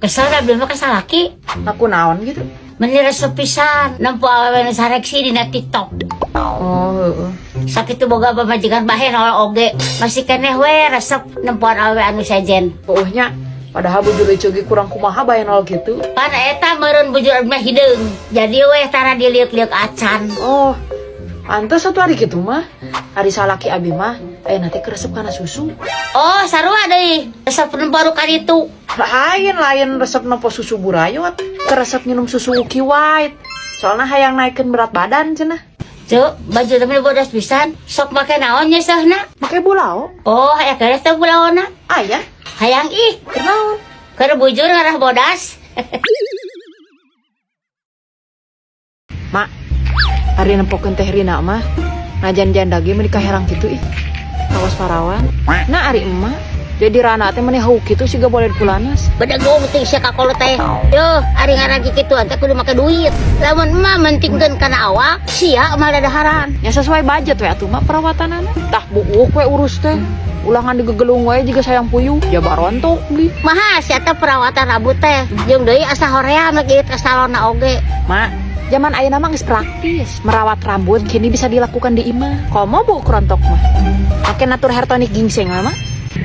Kesel da abdi mah ka salaki. Aku naon gitu? Meni resep pisan nempo awewe nu sareksi dina TikTok. Oh, heeh. Sakitu boga pamajikan bahe nol oge. Masih keneh we resep nempoan awewe anu sejen. Puuh nya, padahal bujur Ece ge kurang kumaha bae nol gitu. Pan eta meureun bujur abdi mah hideung. Jadi we tara diliuk-liuk acan. Oh, pantes atuh ari kitu mah. Ari salaki abi mah ayeuna teh keresep kana susu. Oh, sarua deui. Resep nempo nu kaditu. Lain lain resep nempo susu burayot, keresep minum susu Uki White. Soalnya hayang naikeun berat badan cenah. Cuk, baju teh bodas pisan. Sok make naon nya seuhna? Make bulao. Oh, aya keres teh bulaona. Aya, Hayang ih, keur naon? Keur bujur ngarah bodas. Mak, ari nempokeun teh Rina mah najan janda ge meuni kaherang kitu ih. Kawas parawan. Nah ari emak jadi rana teh meni hauk kitu siga boleh kulanas. Bedegong ting sia kakolot teh. Yo, ari ngaran kikituan teh kudu make duit. Lamun emak mentingkeun kana awak, sia mah dadaharan. Ya sesuai budget we atuh mah perawatanana. Tah buuk we urus teh. Ulangan digegelung wae jiga sayang puyuh. Ya barontok beli. Maha sia teh perawatan rambut teh. Jeung deui asa hoream lagi ka salonna oge. Mak, zaman ayeuna mah geus praktis. Merawat rambut kini bisa dilakukan di imah. Komo buuk rontok mah. Make Natur Hair Tonic gingseng we mah.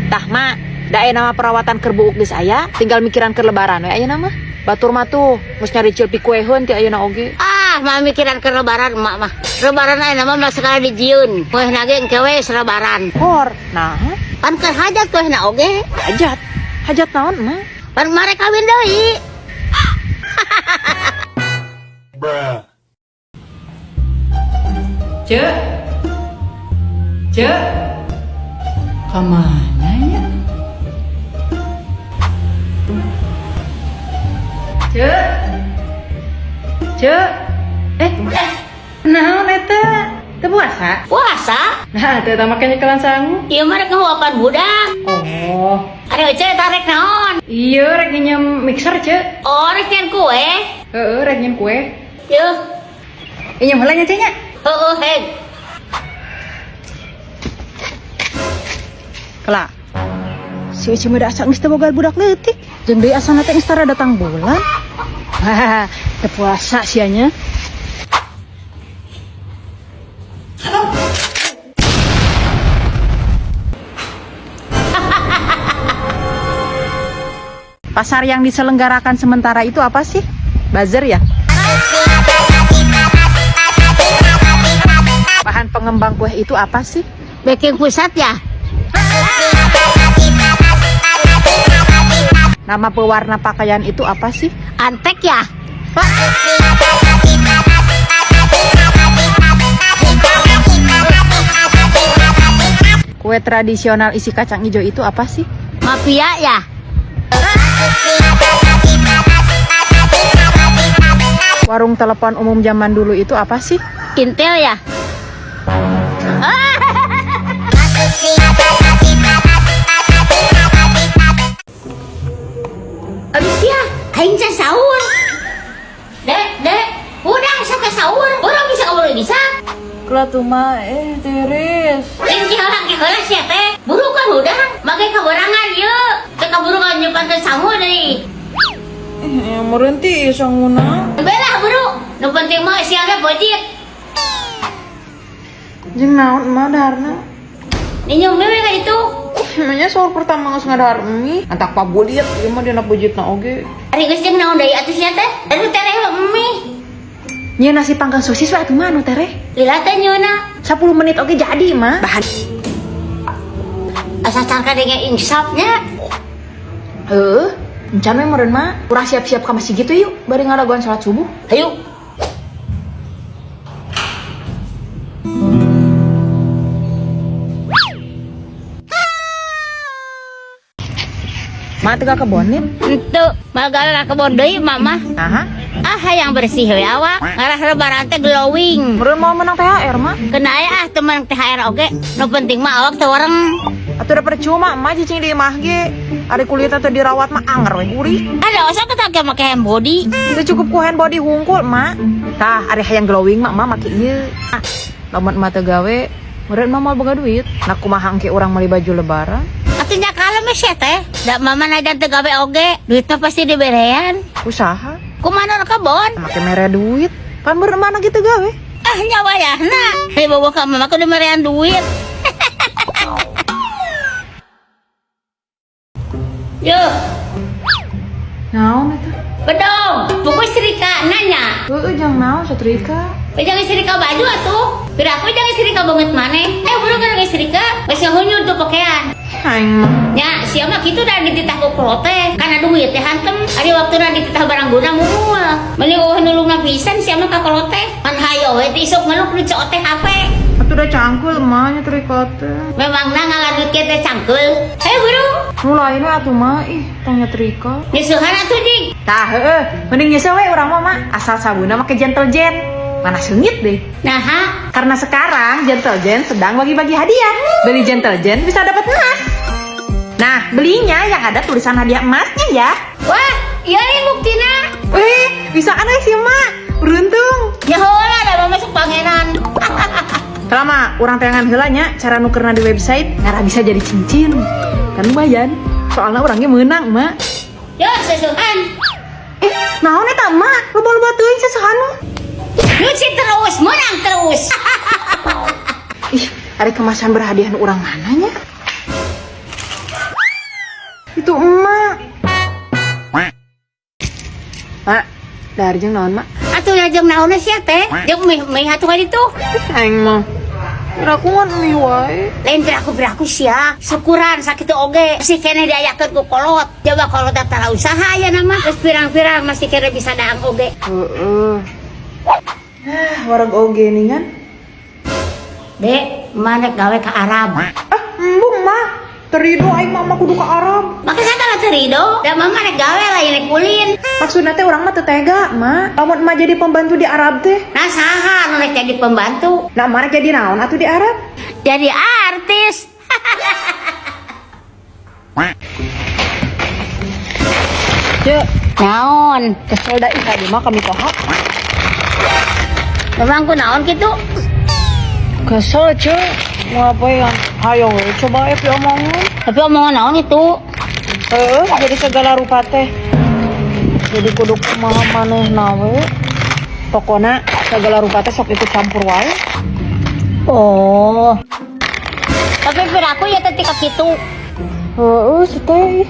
Tah mak, da ayeuna mah perawatan keur buuk geus aya, tinggal mikiran keur lebaran we ayeuna mah. Batur mah tuh geus nyari cilpi kueheun ti ayeuna oge. Ah, mah mikiran keur lebaran emak mah. Lebaran ayeuna mah mah sakali dijieun. Kuehna ge engke we selebaran. Hor, nah, Pan keur hajat kuehna oge. hajat. Hajat naon mah? Pan mare kawin deui. Bruh. Cek. Cek. Kemana ya? Cek. Cek. Eh, naon eta? Teu puasa? Puasa? Nah, teu tah make nyekelan sangu. Ieu mah rek ngahuapan budak. Oh, Ari Ece tarek naon? iya rek nginjem mixer, Cek. Oh, rek nyen kue. Heeh, rek nyen kue. Yuh, Injem heula nya, Cek nya. heueuh heg. Kela. Si Ece mah da asa geus teu boga budak leutik. Jeung deui asana teh geus tara datang bulan. Hahaha, teu puasa sia nya. Pasar yang diselenggarakan sementara itu apa sih? Buzzer ya? Bahan pengembang kue itu apa sih? Baking pusat ya? Nama pewarna pakaian itu apa sih? Antek ya? Kue tradisional isi kacang hijau itu apa sih? Mafia ya? Warung telepon umum zaman dulu itu apa sih? Intel ya? Abis dia, aing can sahur. Dek, dek, udah sok ke sahur. Urang bisa ngobrol bisa. Kela tuh mah, tiris. Lain ki heula ki heula sia teh. Buru kan udah, make kaborangan ieu. Teu kaburu nyupan teh sangu deui. Meureun ti sanguna. Belah buru, nu penting mah sia ge bojit. Jeung naon emak daharna? Ninjung deui ka ditu. Emangnya sahur pertama geus ngadahar mie? Antak pabuliet ieu mah dina bujitna oge. Ari geus jeung naon deui atuh sia teh? Aduh tereh mie. Nyeun nasi panggang sosis we atuh mah anu tereh. Lila teh nyeuna. 10 menit oge jadi mah. Bahan Asa can kadenge insafnya. Heuh, encan we meureun mah. Urang siap-siap ka masjid gitu yuk, bari ngalaguan salat subuh. Ayo. Mak teu ka kebon nih. Henteu, mal gawe ka kebon deui mama. Aha. Ah hayang bersih we awak. Ngarah lebaran teh glowing. Meureun mau menang THR mah. Kena aya ah teu menang THR oge. Nu penting mah awak teu wareng. Atuh da percuma emak cicing di imah ge. Ari kulitna teu dirawat mah anger we gurih. Ada osok kita ge make hand body. Teu cukup ku hand body hungkul emak. Tah ari hayang glowing mah emak make ieu. Ah, lamun emak teu gawe, meureun emak moal boga duit. Nah kumaha engke urang meuli baju lebaran? Atuh nya kalem sia teh. Da mama najan teu gawe oge, duitnya pasti diberean. Usaha. Kumaha nu kebon? Make mere duit. Pan mana gitu gawe. Ah, nya wayahna. Hei, bobo ka mama kudu merean duit. Yo, Naon eta? Bedong, buku serika nanya. Heueuh jang naon setrika? Jangan serika baju atuh. Piraku jangan serika banget maneh. Eh, buru kan serika. Geus ngahunyur tuh pakaian. Aing mah. Nya, sia mah kitu da dititah ku teh. Kana duit teh hantem. Ari waktuna dititah barang guna mumul. Mending eueuh nulungna pisan sia mah ka kolot teh. Pan hayo we teh isuk ngeluk nu cok teh HP. Atuh da cangkul mah nyetrika teh. Memangna ngalah duit kieu teh cangkul. Hayo buru. Nu lain we atuh mah ih tong nyetrika. Nyusuhan atuh jing. Tah heueuh, mending nyeuseul we urang mah mah. Asal sabunna make Gentle Jen. Mana sengit deh. Nah, ha? Karena sekarang Gentle Jen sedang bagi-bagi hadiah. Beli Gentle Jen bisa dapat emas. Nah, belinya yang ada tulisan hadiah emasnya ya. Wah, iya nih buktina. Wih, bisa aneh sih, Mak. Beruntung. Ya heula da mah masuk pangeran. Selama urang teangan heula nya cara nukerna di website ngarah bisa jadi cincin. Kan lumayan. Soalnya orangnya menang, Mak. Yo, susuhan. Eh, naon eta, Mak? Loba-loba teuing sesuhan mah. Nyuci terus, menang terus. Ih, ada kemasan berhadiah nu urang mananya? Itu emak. Mak, dahar jeung naon, Mak? Atuh jeung naon sia teh? Jeung mie mie atuh ka ditu. Aing mah. Piraku ngan mie wae. Lain piraku-piraku sia, syukuran sakitu oge masih keneh diayakeun ku kolot. Coba kolot tara usaha ya nama. Geus pirang-pirang masih keneh bisa daang oge. Heeh. Ah, wareg oge nih kan. Dek, mana gawe ka Arab? Ah, embung mah. Terido aing mah mah kudu ka Arab. Maka kata teu rido, da mama rek gawe lain rek ulin. Maksudna teh urang mah teu tega, Mak. Lamun emak jadi pembantu di Arab teh. Nah saha nu rek jadi pembantu? Nah, emak rek jadi naon atuh di Arab? Jadi artis. Ye, Naon? kesel da ih tadi mah kami toha. Memang ku naon kitu? Kesel, cuy. Ngapain? Ayo we, coba ya omongan. Tapi omongan naon itu? Heeh, jadi segala rupa teh. Jadi kudu kumaha manehna we. Pokona segala rupa teh sok ikut campur wae. Oh. Tapi piraku ya teh tika kitu. Heeh, teh.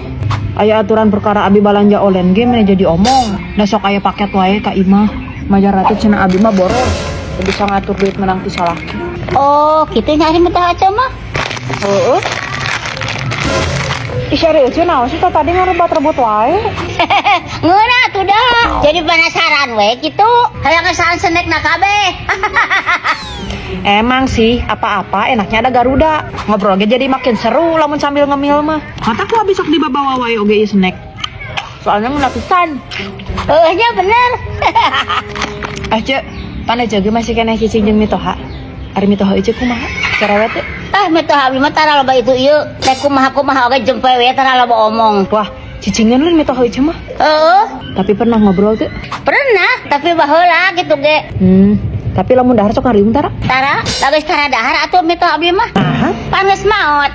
Aya aturan perkara abi balanja online ge mene jadi omong. Da sok aya paket wae ka imah. Majar teh cenah abi mah boros. Teu bisa ngatur duit menang ti salaki. Oh, kitu nya ari mah aja mah. Heeh. Ih, ari euceun naon sih teh tadi ngarebat-rebut wae. Ngeunah tuh dah. Jadi penasaran we kitu. Hayang ngesaan snack na kabeh. Emang sih, apa-apa enaknya ada Garuda. Ngobrolnya jadi makin seru lamun sambil ngemil mah. Mata ku habis sok dibawa wae oge ieu snack. Soalnya ngeunah pisan. Heuh nya bener. Eh, Cek, pan Ece ge masih keneh cicing jeung mitoha. Ari mitoha Ece kumaha? Cerewet teh? Ah, mitoha abdi mah tara loba itu ieu. Teh kumaha-kumaha oge jempe we tara loba omong. Wah, cicingan lun mitoha Ece mah. Heeh, Tapi pernah ngobrol tuh? pernah, tapi baheula gitu ge. Tapi lamun dahar sok ngariung tara. Tara, geus tara dahar atuh mitoha abdi mah. Aha. Pan geus maot.